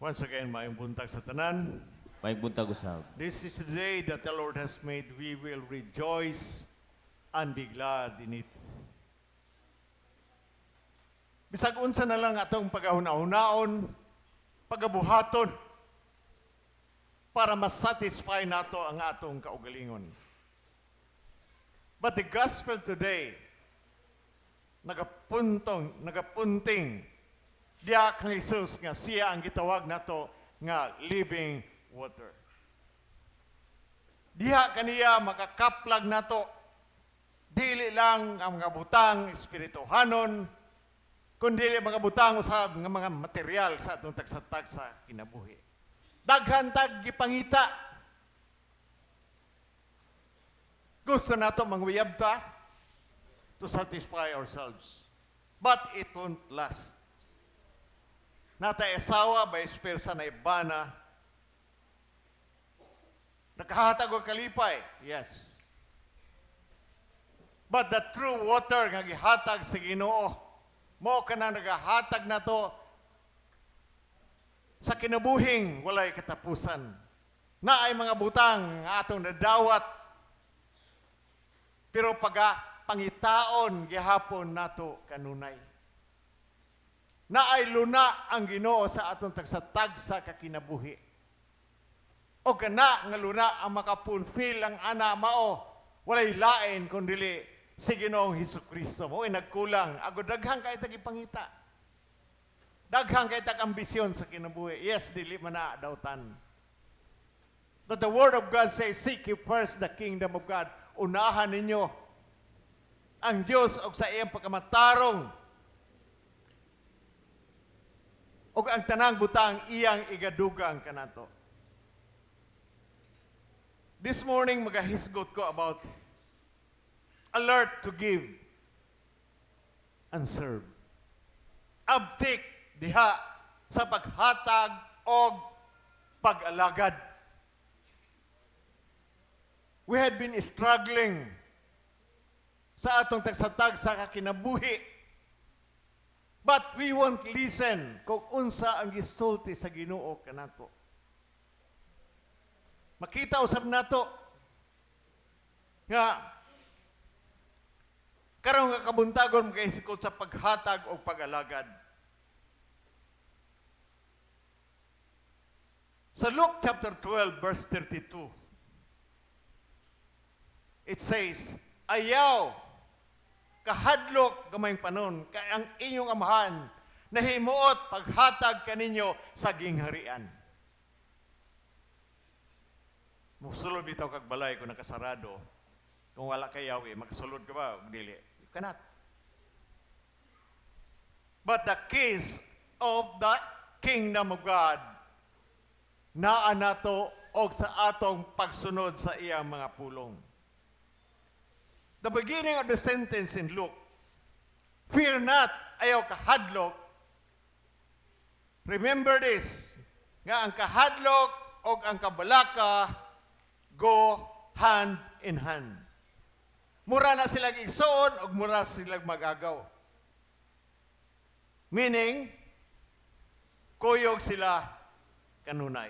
Once again, maayong buntag sa tanan. Maayong buntag usab. This is the day that the Lord has made. We will rejoice and be glad in it. Bisag unsa na lang atong pagahuna-hunaon, pagabuhaton, para masatisfy nato ang atong kaugalingon. But the gospel today, nagapuntong, nagapunting, diha kang Jesus nga siya ang gitawag nato nga living water. Diha kaniya makakaplag nato dili lang ang mga butang espirituhanon, kundi mga butang usab nga mga material sa atong tagsa-tagsa kinabuhi. Daghan tag gipangita. Gusto nato manguyab ta to satisfy ourselves. But it won't last. Natay asawa, vice versa na ibana. Nakahatag og kalipay? Yes. But the true water nga gihatag sa Ginoo, mao kana nagahatag nato sa kinabuhing walay katapusan. Naay mga butang nga atong nadawat, pero pag pangitaon gihapon nato kanunay. Naay luna ang Ginoo sa atong tagsa-tagsa ka kinabuhi. O kana nga luna ang makapulfill ang ana mao walay lain kun dili si Ginoong Hesus Kristo. Mao nagkulang agud daghan kay tag ipangita. Daghan kay tag ambisyon sa kinabuhi. Yes, dili man na dautan. But the word of God says, "Seek ye first the kingdom of God." Unahan ninyo ang Diyos og sa iyang pagkamatarong og ang tanang butang iyang igadugang kanato. This morning, magahisgot ko about alert to give and serve. Abtik diha sa paghatag og pag-alagad. We had been struggling sa atong tagsa-tagsa ka kinabuhi. But we won't listen kung unsa ang gisulti sa Ginoo kanato. Makita usab nato nga karong nga kabuntagon magahisgot sa paghatag o pag-alagad. Sa Luke chapter 12 verse 32, it says, "Ayaw kahadlok gamayng panon kay ang inyong Amahan nahimuot paghatag kaninyo sa gingharian." Musulod bitaw kag balay kung nakasarado. Kung wala kay yawi, makasulod ka ba? Dili. You cannot. But the keys of the kingdom of God naa nato og sa atong pagsunod sa iyang mga pulong. The beginning of the sentence in Luke, "Fear not," ayaw kahadlok. Remember this, nga ang kahadlok og ang kabalaka go hand in hand. Mura na sila igsoon og mura sila magagaw. Meaning, kuyog sila kanunay.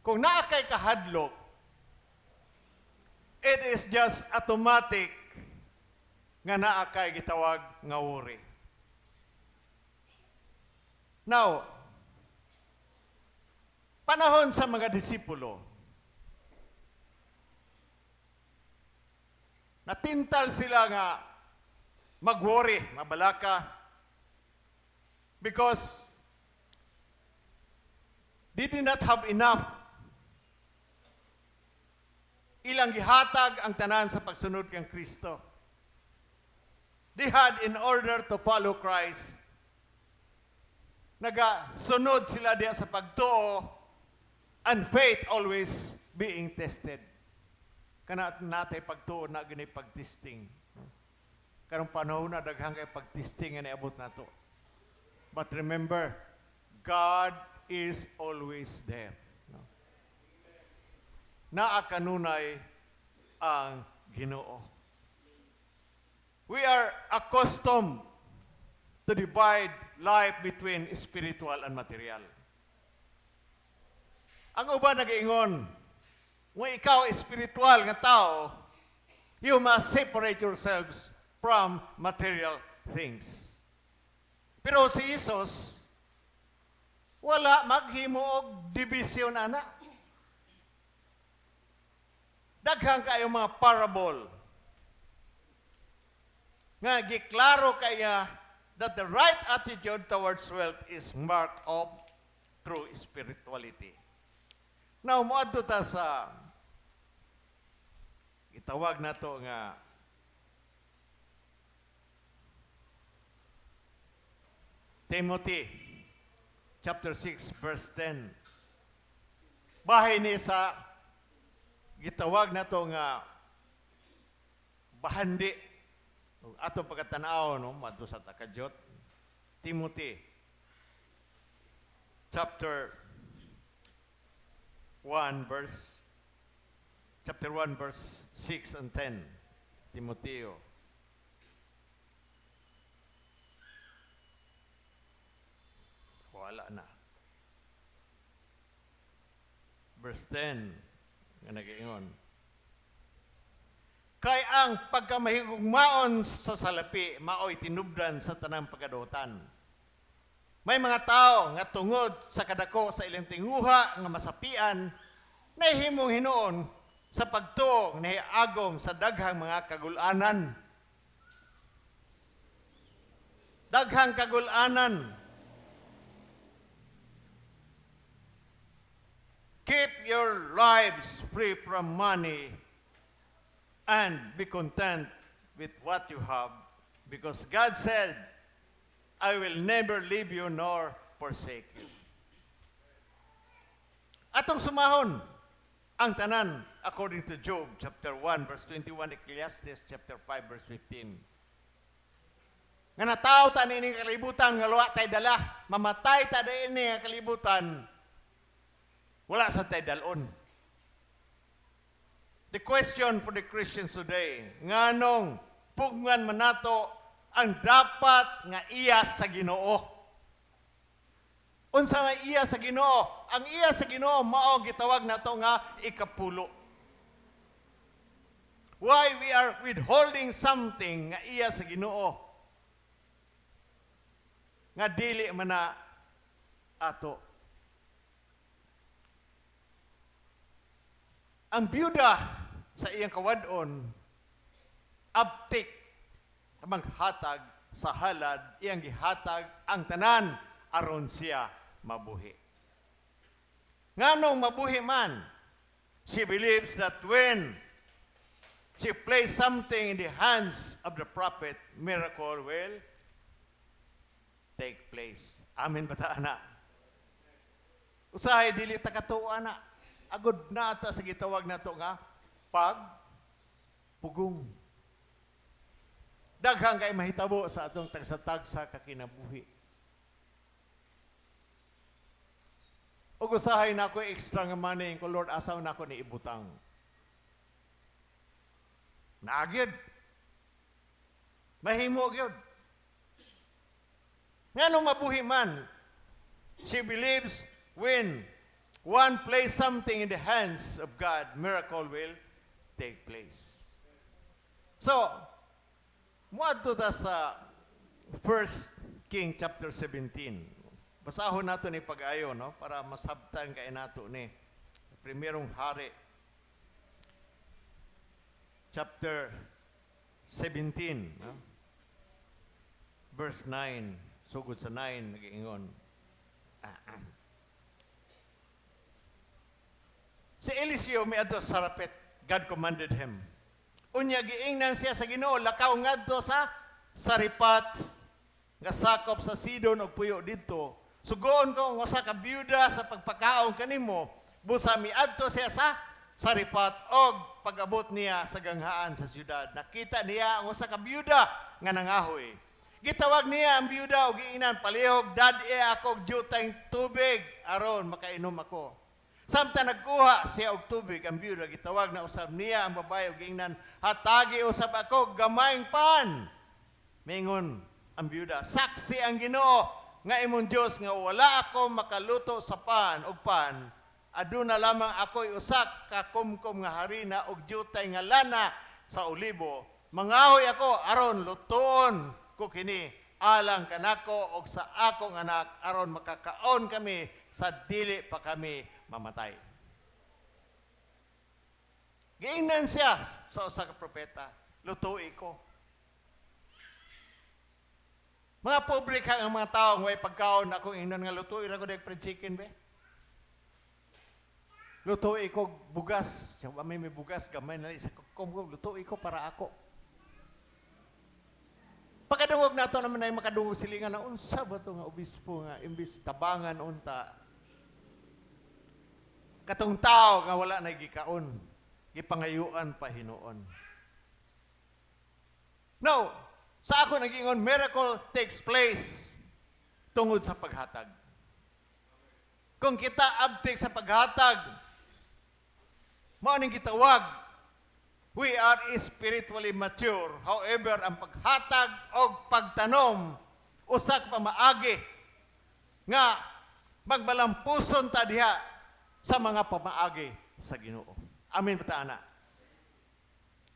Kung naa kay kahadlok, it is just automatic nga naa kay gitawag nga worry. Now, panahon sa mga disipulo, natintal sila nga mag-worry, mabalaka, because they did not have enough. Ilang gihatag ang tanan sa pagsunod kang Kristo. They had in order to follow Christ. Nagasunod sila diya sa pagtuo and faith always being tested. Kana natay pagtuo na gani pagtesting. Karong panahon na daghang kay pagtesting nga niabot nato. But remember, God is always there. No? Naa kanunay ang Ginoo. We are accustomed to divide life between spiritual and material. Ang uban nagaingon, kung ikaw espiritual nga tao, you must separate yourselves from material things. Pero si Jesus, wala maghimo og division ana. Daghan kayo mga parable nga giklaro kaya that the right attitude towards wealth is mark of true spirituality. Now, moadto ta sa gitawag nato nga Timothy chapter 6 verse 10. Bahin ni sa gitawag nato nga bahandi ug atong pagkatanaw, no, madto sa takadyot. Timothy chapter 1 verse chapter 1 verse 6 and 10. Timoteo. Wala na. Verse 10 nga nagaingon. Kay ang pagkamahigugmaon sa salapi maoy tinubdan sa tanang pagkadutan. May mga tao nga tungod sa kadako sa ilang tinguha nga masapian, nahimong hinuon sa pagtuo nahiagom sa daghang mga kagulanan. Daghang kagulanan. Keep your lives free from money and be content with what you have, because God said, "I will never leave you nor forsake you." Atong sumahon ang tanan according to Job chapter 1 verse 21, Ecclesiastes chapter 5 verse 15. Nga nataw ta niining kalibutan nga wala tay dala, mamatay ta niini nga kalibutan, wala sa tay dalon. The question for the Christians today, nganong pugngan man nato ang dapat nga iya sa Ginoo? Unsa may iya sa Ginoo? Ang iya sa Ginoo mao gitawag nato nga ikapulo. Why we are withholding something nga iya sa Ginoo? Nga dili man na ato. Ang byuda sa iyang kawad-on, abtik maghatag sa halad, iyang gihatag ang tanan aron siya mabuhi. Nganong mabuhi man, she believes that when she placed something in the hands of the prophet, miracle will take place. Amen ba ta, ana? Usahay dili ta katuo ana. Agod na ata sa gitawag nato nga pagpugong. Daghang kay mahitabo sa atong tagsa-tagsa kakinabuhi. Ug usahay na ako extra nga money ko, "Lord, asa na ako ni ibutang?" Naa gyud. Mahimo gyud. Nganong mabuhi man, she believes when one place something in the hands of God, miracle will take place. So, muadto ta sa 1 King chapter 17. Basahon nato ni pag-ayo, no, para masabtan kay nato ni Primerong Hari chapter 17, no? Verse 9, sugod sa 9 nagiingon. Si Eliseo miadto sa Sarepta, God commanded him. Unya giingnan siya sa Ginoo, "Lakaw ngadto sa Saripat nga sakop sa Sidon ug puyo didto. Sugoon ko ang usa ka byuda sa pagpakaon kanimo." Busa miadto siya sa Saripat og pag-abot niya sa ganghaan sa syudad, nakita niya ang usa ka byuda nga nangahoy. Gitawag niya ang byuda ug giingnan, "Palihog dad-i ako og dyutang tubig aron makainom ako." Samtang nagkuha siya og tubig ang byuda, gitawag na usab niya ang babae ug giingnan, "Hatagi usab ako gamayng pan." Mingon ang byuda, "Saksi ang Ginoo nga imong Dios nga wala ako makaluto sa pan og pan." Aduna lamang ako'y usa ka kumkum nga harina ug diutay nga lana sa olibo. Mangahoy ako aron lutuon ko kini alang kanako og sa akong anak aron makakaon kami sa dili pa kami mamatay. Giingnan siya sa usa ka propeta, "Lutui ko." Mga pobre ka ang mga tao nga way pagkaon, akong ingnan nga lutui ra ko deg fried chicken be. Lutui ko bugas. Siya may bugas gamay na sa kumkum, lutui ko para ako. Pagkadungog nato naman ay makadungog silingan na unsa ba to nga obispo nga imbis tabangan unta katong tao nga wala na gikaon, gipangayuan pa hinuon. Now, sa ako nagingon, miracle takes place tungod sa paghatag. Kung kita abtik sa paghatag, mao ning gitawag, we are spiritually mature. However, ang paghatag og pagtanom usa ka pamaagi nga magbalampuson ta diha sa mga pamaagi sa Ginoo. Amen ba ta ana?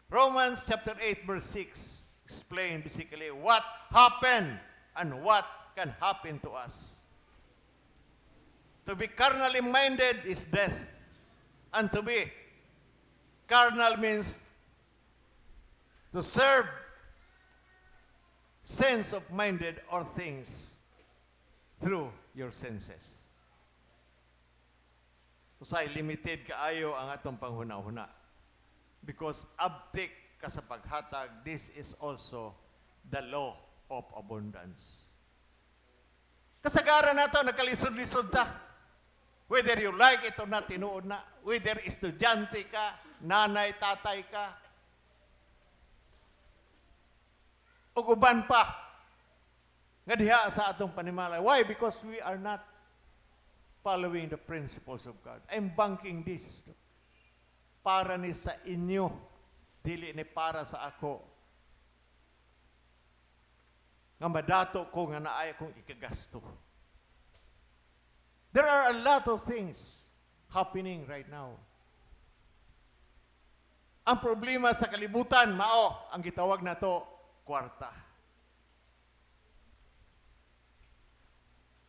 Romans chapter 8 verse 6 explain basically what happened and what can happen to us. To be carnally minded is death. And to be carnal means to serve sense of minded or things through your senses. Usay limited kaayo ang atong panghuna-huna. Because abtik ka sa paghatag, this is also the law of abundance. Kasagaran nato nagkalisod-lisod ta. Whether you like it or not, tinuod na. Whether estudyante ka, nanay, tatay ka, ug uban pa nga diha sa atong panimalay. Why? Because we are not following the principles of God. I'm banking this. Para ni sa inyo, dili ni para sa ako. Nga madato ko nga naay akong ikagasto. There are a lot of things happening right now. Ang problema sa kalibutan, mao, ang gitawag nato, kwarta.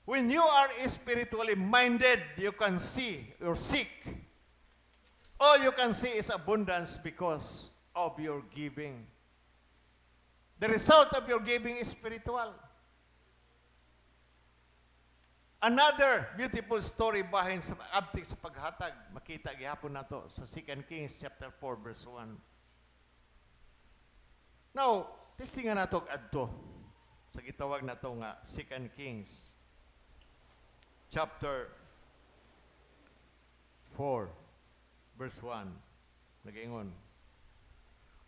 When you are spiritually minded, you can see or seek. All you can see is abundance because of your giving. The result of your giving is spiritual. Another beautiful story bahin sa abtik sa paghatag, makita gihapon nato sa 2 Kings chapter 4 verse 1. Now, testingan nato og adto sa gitawag nato nga 2 Kings chapter 4 verse 1. Nagaingon.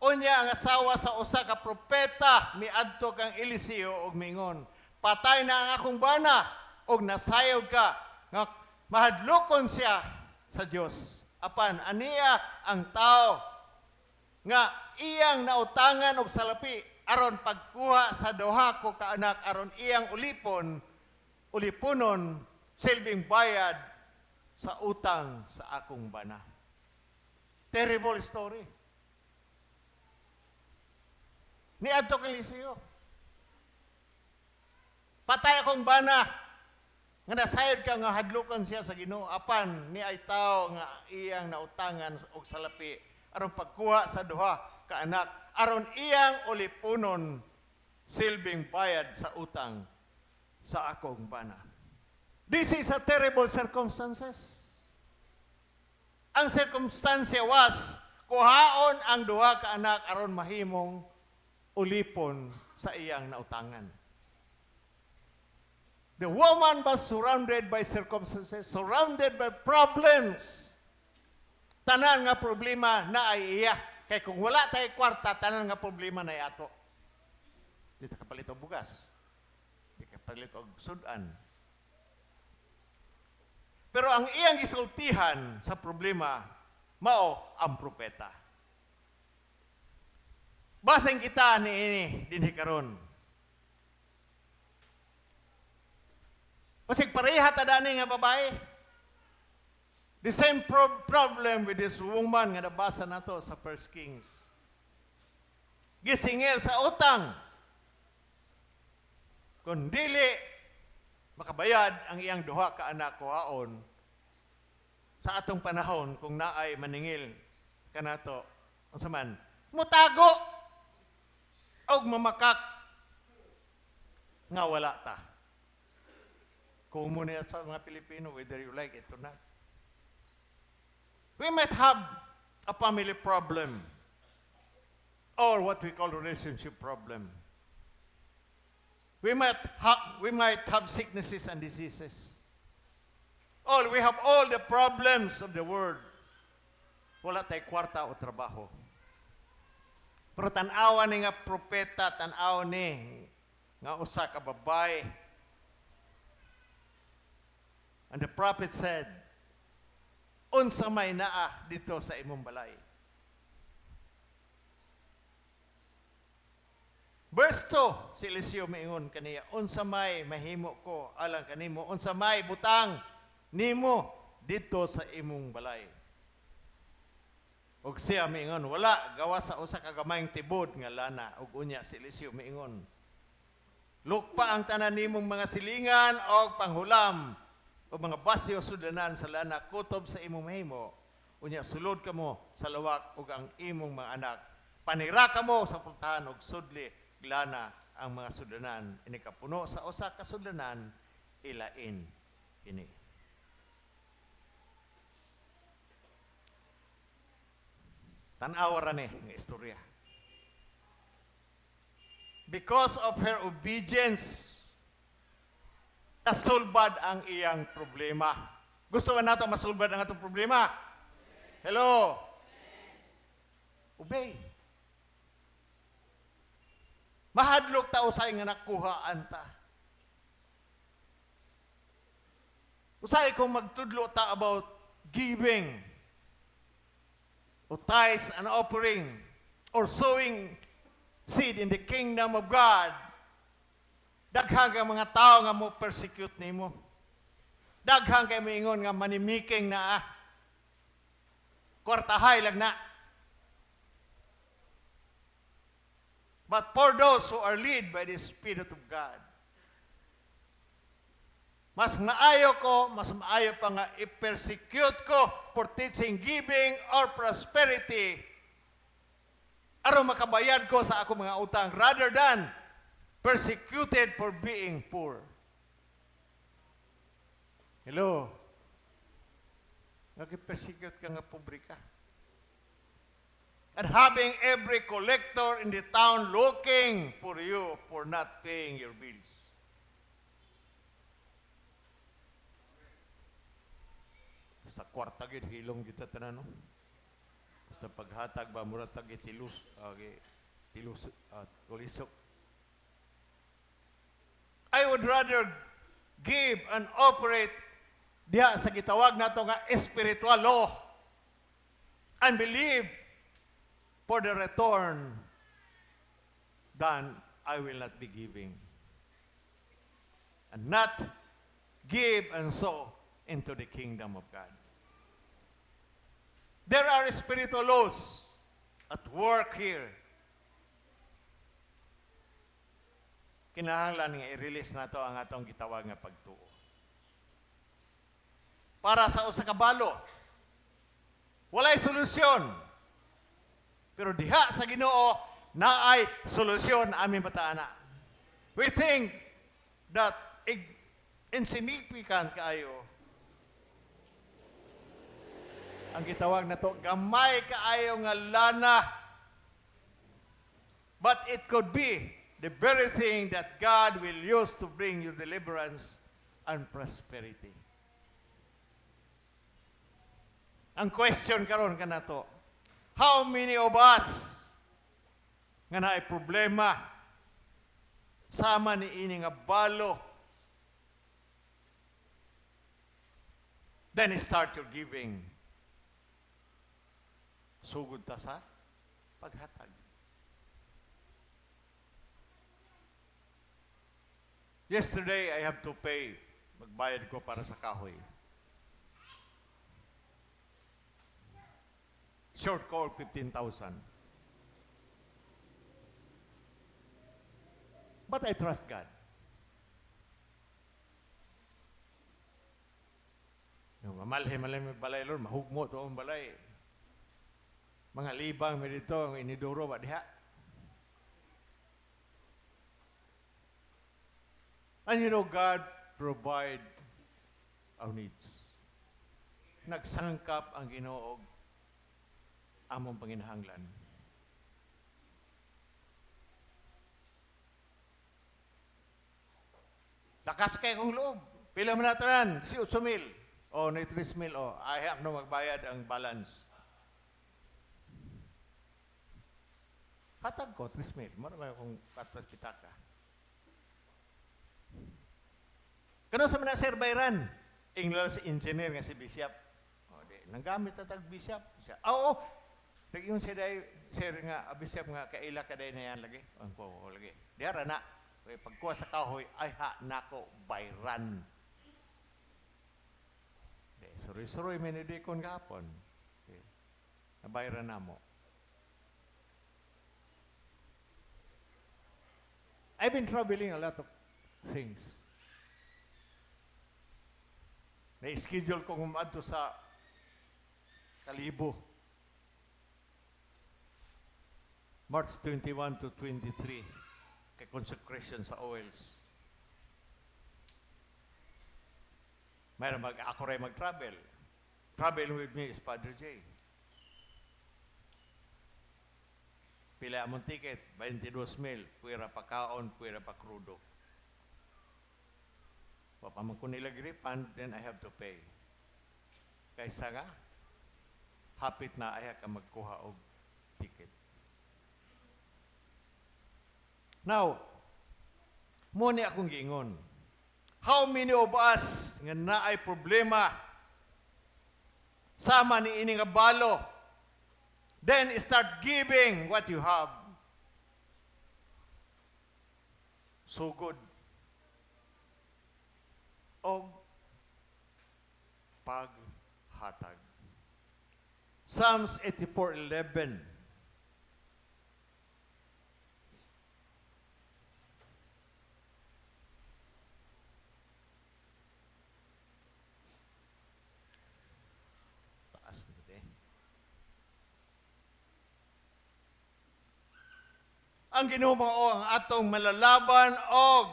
Unya ang asawa sa usa ka propeta miadto kang Eliseo ug mingon, "Patay na ang akong bana ug nasayod ka nga mahadlokon siya sa Dios. Apan ania ang tao nga iyang nautangan og salapi aron pagkuha sa duha ko ka anak aron iyang ulipunon silbing bayad sa utang sa akong bana." Terrible story. Niadto kang Eliseo. "Patay akong bana nga nasayod ka nga hadlokon siya sa Ginoo, apan ni ay tao nga iyang nautangan og salapi aron pagkuha sa duha ka anak aron iyang ulipunon silbing bayad sa utang sa akong bana." This is a terrible circumstances. Ang circumstance was kuhaon ang duha ka anak aron mahimong ulipon sa iyang nautangan. The woman was surrounded by circumstances, surrounded by problems. Tanan nga problema na ay iya. Kay kung wala tayo kwarta, tanan nga problema na ay ato. Di ta kapalit og bugas. Di ka kapalit og sudan. Pero ang iyang gisultihan sa problema, mao ang propeta. Basin kita ni ini dinhi karon. Basig pareha ta dani nga babae. The same problem with this woman nga nabasa nato sa First Kings. Gisingil sa utang. Kung dili makabayad ang iyang duha ka anak kuhaon. Sa atong panahon, kung naay maningil kanato, unsa man, mutago og mamakak nga wala ta. Common niya sa mga Pilipino, whether you like it or not. We might have a family problem or what we call relationship problem. We might have sicknesses and diseases. All we have all the problems of the world. Wala tay kwarta o trabaho. Pero tan-awa ni nga propeta, tan-aw ni nga usa ka babae. And the prophet said, "Unsa may naa dito sa imong balay?" Verse 2, si Eliseo miingon kaniya, "Unsa may mahimo ko alang kanimo? Unsa may butang nimo dito sa imong balay?" Og siya miingon, "Wala, gawas sa usa ka gamayng tibod nga lana." Og unya si Eliseo miingon, "Lukpa ang tanan nimong mga silingan og panghulam o mga basyo sudlanan sa lana kutob sa imong mahimo. Unya sulod kamo sa lawak ug ang imong mga anak. Panira kamo sa pultahan og sudli lana ang mga sudlanan. Ini kapuno sa usa ka sudlanan, ilain ini." Tan-awa ra ni nga istorya. Because of her obedience, nasulbad ang iyang problema. Gusto ba nato masulbad ang atong problema? Hello? Obey. Mahadlok ta usay nga nakuhaan ta. Usay kung magtudlo ta about giving, o tithes and offering, or sowing seed in the kingdom of God, daghan kay mga tao nga mo persecute nimo. Daghan kay moingon nga money-making na ah. Kwartahay lang na. But for those who are led by the Spirit of God, mas maayo ko, mas maayo pa nga i-persecute ko for teaching, giving, or prosperity aron makabayad ko sa ako mga utang rather than persecuted for being poor. Hello? Nag-persecute ka nga pobre ka. And having every collector in the town looking for you for not paying your bills. Basta kwarta gid hilom kita tanan, no? Basta paghatag ba mura tag tilus, tilus, tulisok. I would rather give and operate diha sa gitawag nato nga spiritual law and believe for the return than I will not be giving and not give and sow into the kingdom of God. There are spiritual laws at work here. Kinahanglan nga i-release nato ang atong gitawag nga pagtuo. Para sa usa ka balo, walay solusyon. Pero diha sa Ginoo naay solusyon aming bataana. We think that insignificant kaayo ang gitawag nato gamay kaayo nga lana, but it could be the very thing that God will use to bring you deliverance and prosperity. Ang question karon kanato, how many of us nga naay problema sama ni ini nga balo, then start your giving? Sugod ta sa paghatag. Yesterday, I have to pay. Magbayad ko para sa kahoy. Short ko og 15,000. But I trust God. Yung mamalhe man lang may balay, Lord, mahugmo to ang balay. Mga libang may dito, ang inidoro ba diha? And God provide our needs. Nagsangkap ang Ginoo og among panginahanglan. Lakas kay kong loob. Pila man na tanan? 18 mil. O, na 3 mil. O, I have no magbayad ang balance. Hatag ko, 3 mil. Mara may akong atas pitaka. Kano sa mga sir bayran? Ingla si engineer nga si Bishop. O, di, nanggamit na tag Bishop. Siya, oo, nagyun siya day, sir nga, Bishop nga, kaila ka day na yan lagi. Ang ko, ko lagi. Diara na. Kaya pagkuha sa kahoy, ay ha, nako, bayran. Di, suroy-suroy, may nidikon gapon. Di, nabayran na mo. I've been traveling a lot of things. Na-schedule ko umadto sa Kalibo. March 21 to 23, kay consecration sa oils. Mayroon mag, ako rin mag-travel. Travel with me is Padre J. Pila among ticket, 22 mil, puwera pa kaon, puwera pa krudo. Wa pa man ko nila refund, then I have to pay. Kaysa nga, hapit na ay ka magkuha og ticket. Now, mo ni akong giingon. How many of us nga naay problema sama ni ini nga balo, then start giving what you have. So good. Og paghatag. Psalms 84:11. Taas mo ito eh. Ang Ginoo mao ang atong malalaban og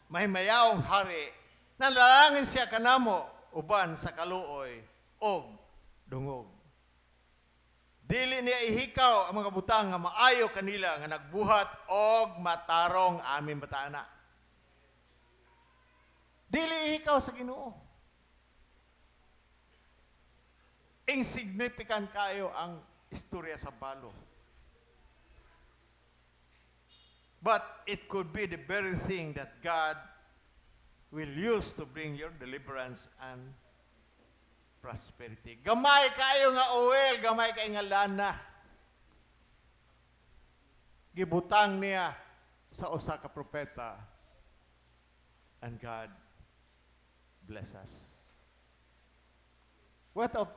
mahimayawong hari. Nanalangin siya kanamo uban sa kaluoy og dungog. Dili niya ihikaw ang mga butang nga maayo kanila nga nagbuhat og matarong aming batana. Dili ihikaw sa Ginoo. Insignificant kayo ang istorya sa balo. But it could be the very thing that God will use to bring your deliverance and prosperity. Gamay kayo nga oil, gamay kayo nga lana. Gibutang niya sa usa ka propeta, and God bless us. What of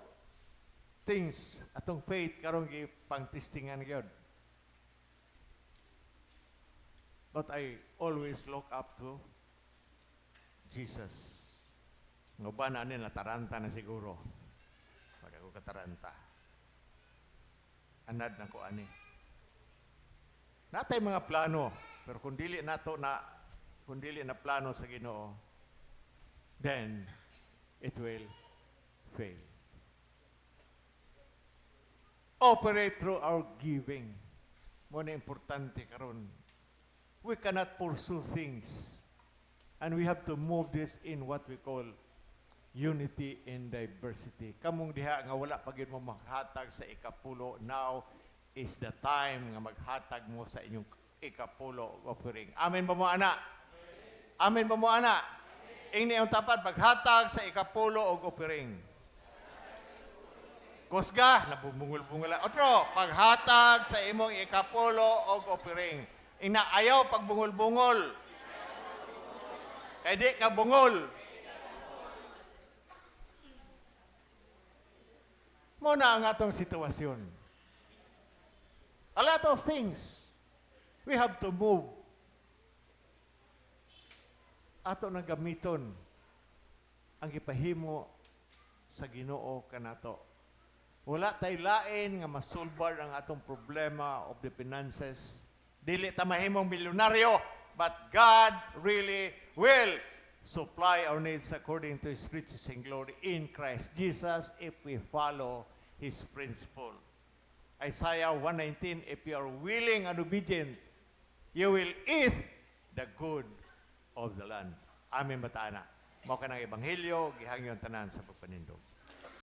things atong faith karong gipangtestingan gyud? But I always look up to Jesus. Nga ba na ni nataranta na siguro. Wala ko kataranta. Anad na ko ani. Natay mga plano, pero kung dili nato na, kung dili na plano sa Ginoo, then it will fail. Operate through our giving. Mo na importante karon. We cannot pursue things. And we have to move this in what we call unity in diversity. Kamong diha nga wala pa gyud mo maghatag sa ikapulo, now is the time nga maghatag mo sa inyong ikapulo offering. Amen ba mo, ana? Amen ba mo, ana? Ingni ang tapat, maghatag sa ikapulo og offering. Kusga, nabubungol-bungol. Otro, paghatag sa imong ikapulo og offering. Ina ayaw pagbungol-bungol. Kay di ka bungol. Mo na ang atong sitwasyon. A lot of things. We have to move. Ato nang gamiton ang gipahimo sa Ginoo kanato. Wala tay lain nga masulbar ang atong problema of the finances. Dili ta mahimong milyonaryo, but God really will supply our needs according to His riches and glory in Christ Jesus if we follow His principle. Isaiah 1:19, "If you are willing and obedient, you will eat the good of the land." Amen ba ta ana? Mao kanang ebanghelyo, gihangyon tanan sa pagpanindog.